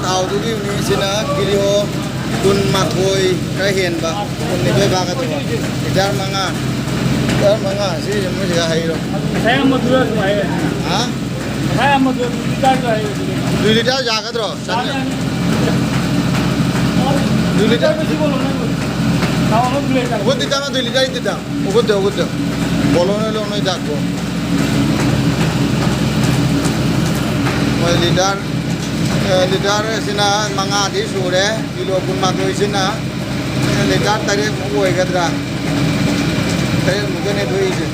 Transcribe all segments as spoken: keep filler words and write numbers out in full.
ꯊꯥꯎꯗꯨꯒꯤꯅꯤ꯫ ꯁꯤꯅ ꯀꯤꯂꯣ ꯀꯨꯟꯃꯥꯊꯣꯏ ꯈꯔ ꯍꯦꯟꯕ, ꯀꯨꯟꯅꯤꯊꯣꯏ ꯐꯥꯒꯗꯧꯕ꯫ ꯂꯤꯇꯔ ꯃꯉꯥ, ꯂꯤꯇꯔ ꯃꯉꯥ꯫ ꯁꯤ ꯃꯣꯏꯁꯤꯒ ꯍꯩꯔꯣ꯫ ꯉꯁꯥꯏ ꯑꯃꯗꯨꯗ ꯑꯗꯨꯝ ꯍꯥꯏꯌꯦ꯫ ꯍꯥ? ꯉꯁꯥꯏ ꯑꯃꯗꯨꯗ ꯑꯗꯨꯝ ꯂꯤꯇꯔꯗꯣ ꯍꯥꯏꯌꯦ꯫ ꯗꯨꯏ ꯂꯤꯇꯔ ꯌꯥꯒꯗ꯭ꯔꯣ? ꯆꯠꯅꯤ꯫ ꯌꯥꯅꯤ, ꯌꯥꯅꯤ꯫ ꯗꯨꯏ ꯂꯤꯇꯔ꯫ ꯂꯤꯇꯔꯗꯨ ꯁꯤ ꯀꯣꯜꯂꯣ, ꯅꯪ꯫ ꯇꯥꯃꯣ, ꯅꯪ ꯗꯨꯏ ꯂꯤꯇꯔ꯫ ꯎꯒꯨꯟ ꯇꯤꯇꯥ ꯃ ꯗꯨꯏ ꯂꯤꯇꯔ ꯏꯇꯤꯇꯥ꯫ ꯎꯒꯨꯟ ꯇꯤꯇꯥ, ꯎꯒꯨꯟ ꯇꯤꯇꯥ꯫ ꯀꯣꯜꯂꯣ ꯅꯣꯏ ꯂꯣ ꯅꯣꯏ ꯗꯥꯛꯀꯣ꯫ ꯃꯣꯏ ꯂꯤꯇꯔ, ꯑꯦ, ꯂꯤꯇꯔ ꯑꯁꯤꯅ ꯃꯉꯥꯗꯤ ꯁꯨꯔꯦ꯫ ꯀꯤꯂꯣ ꯀꯨꯟꯃꯥꯊꯣꯏꯁꯤꯅ ꯂꯤꯇꯔ ꯇꯔꯦꯠꯃꯨꯛ ꯑꯣꯏꯒꯗ꯭ꯔꯥ? ꯇꯔꯦꯠꯃꯨꯛꯇꯅꯦ ꯊꯣꯛꯏꯁꯦ꯫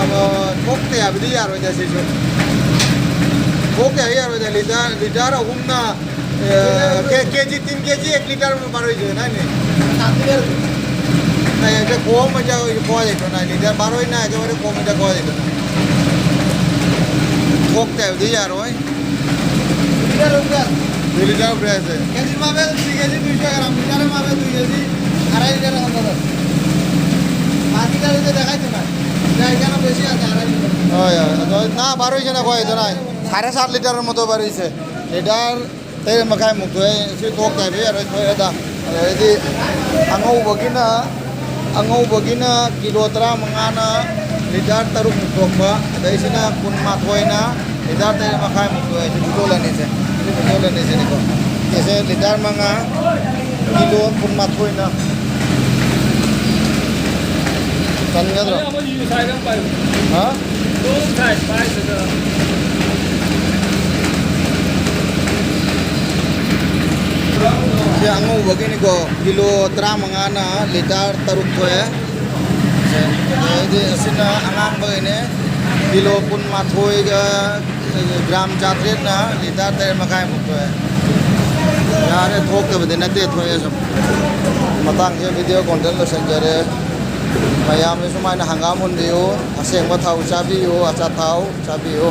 ꯑꯗꯣ ꯊꯣꯛꯇꯦ ꯍꯥꯏꯕꯗꯤ ꯌꯥꯔꯣꯏꯗ ꯁꯤꯁꯨ꯫ ꯊꯣꯛꯇꯦ ꯍꯥꯏꯕ ꯌꯥꯔꯣꯏꯗ꯫ ꯂꯤꯇꯔ, ꯂꯤꯇꯔ ꯑꯍꯨꯝꯅ, ꯑꯦ, ꯀꯦ-, ꯀꯦꯖꯤ, ꯇꯤꯟ ꯀꯦꯖꯤ ꯑꯦꯛ ꯂꯤꯇꯔ ꯃ ꯕꯥꯔꯣꯏꯁꯦ ꯅꯥꯏꯅꯦ꯫ ꯅꯥꯏ, ꯑꯗ ꯀꯣꯝ ꯑꯃ ꯌꯥꯎ-, ꯀꯣ ꯂꯩꯇ꯭ꯔꯣ ꯅꯥꯏ? ꯂꯤꯇꯔ ꯕꯥꯔꯣꯏ ꯅꯥꯏ, ꯑꯗ ꯀꯣꯝ ꯑꯃ ꯀꯣ ꯂꯩꯇ꯭ꯔꯣ ꯅꯥꯏ? ꯊꯣꯛꯇꯦ ꯍꯥꯏꯕꯗꯤ ꯌꯥꯔꯣꯏ꯫ দুই লিটার উপরে আছে। কেজির মাপে দুই কেজি দুইশো গ্রাম, লিটারের মাপে দুই কেজি আড়াই লিটার মতো ধরো। বাকি লিটারে তো দেখাইতো না। যাই কেন বেশি আছে, আড়াই লিটার। ꯍꯣꯏ, ꯍꯣꯏ꯫ ꯑꯗꯣ ꯅꯥ ꯕꯥꯔꯣꯏꯁꯦ ꯅꯈꯣꯏ ꯑꯗꯨꯅ ꯁꯥꯔꯦ ꯁꯥꯠ ꯂꯤꯇꯔ ꯃꯇꯣ ꯕꯥꯔꯣꯏꯁꯦ꯫ ꯂꯤꯇꯔ ꯇꯔꯦꯠ ꯃꯈꯥꯏꯃꯨꯛ ꯊꯣꯛꯑꯦ꯫ ꯁꯤ ꯊꯣꯛꯇꯦ ꯍꯥꯏꯕ ꯌꯥꯔꯣꯏ, ꯊꯣꯛꯑꯦꯗ꯫ ꯑꯗꯩꯗꯤ ꯑꯉꯧꯕꯒꯤꯅ, ꯑꯉꯧꯕꯒꯤꯅ ꯀꯤꯂꯣ ꯇꯔꯥꯃꯉꯥꯅ ꯂꯤꯇꯔ ꯇꯔꯨꯛꯃꯨꯛ ꯊꯣꯛꯄ, ꯑꯗꯩꯁꯤꯅ ꯀꯨꯟꯃꯥꯊꯣꯏꯅ ꯂꯤꯇꯔ ꯇꯔꯦꯠ ꯃꯈꯥꯏꯃꯨꯛ ꯊꯣꯛꯑꯦ꯫ ꯁꯤ ꯕꯣꯇꯜ ꯑꯅꯤꯁꯦ, ꯁꯤ ꯕꯣꯇꯜ ꯑꯅꯤꯁꯤꯅꯤꯀꯣ꯫ ꯁꯤꯁꯦ ꯂꯤꯇꯔ ꯃꯉꯥ, ꯀꯤꯂꯣ ꯀꯨꯟꯃꯥꯊꯣꯏꯅ ꯆꯟꯒꯗ꯭ꯔꯣ? ꯑꯃꯁꯤꯁꯨ ꯁꯥꯏꯗ ꯑꯃ ꯄꯥꯏꯌꯨ꯫ ꯍꯥ? ꯁꯤ ꯑꯉꯧꯕꯒꯤꯅꯤꯀꯣ, ꯀꯤꯂꯣ ꯇꯔꯥꯃꯉꯥꯅ ꯂꯤꯇꯔ ꯇꯔꯨꯛ ꯊꯣꯛꯑꯦ꯫ ꯑꯗꯩꯗꯤ ꯑꯁꯤꯅ ꯑꯉꯥꯡꯕꯒꯤꯅꯦ, ꯀꯤꯂꯣ ꯀꯨꯟꯃꯥꯊꯣꯏꯒ ꯒ꯭ꯔꯥꯝ ꯆꯥꯇ꯭ꯔꯦꯠꯅ ꯂꯤꯇꯔ ꯇꯔꯦꯠ ꯃꯈꯥꯏꯃꯨꯛ ꯊꯣꯛꯑꯦ꯫ ꯌꯥꯔꯦ, ꯊꯣꯛꯇꯕꯗꯤ ꯅꯠꯇꯦ, ꯊꯣꯛꯑꯦ ꯁꯨꯝ꯫ ꯃꯇꯥꯡꯁꯦ ꯚꯤꯗꯤꯑꯣ ꯀꯣꯟꯇꯦꯟ ꯂꯣꯏꯁꯤꯟꯖꯔꯦ꯫ ꯃꯌꯥꯝꯅ ꯁꯨꯃꯥꯏꯅ ꯍꯪꯒꯥꯝ ꯍꯨꯟꯕꯤꯌꯨ, ꯑꯁꯦꯡꯕ ꯊꯥꯎ ꯆꯥꯕꯤꯌꯨ, ꯑꯆꯥꯊꯥꯎ ꯆꯥꯕꯤꯌꯨ꯫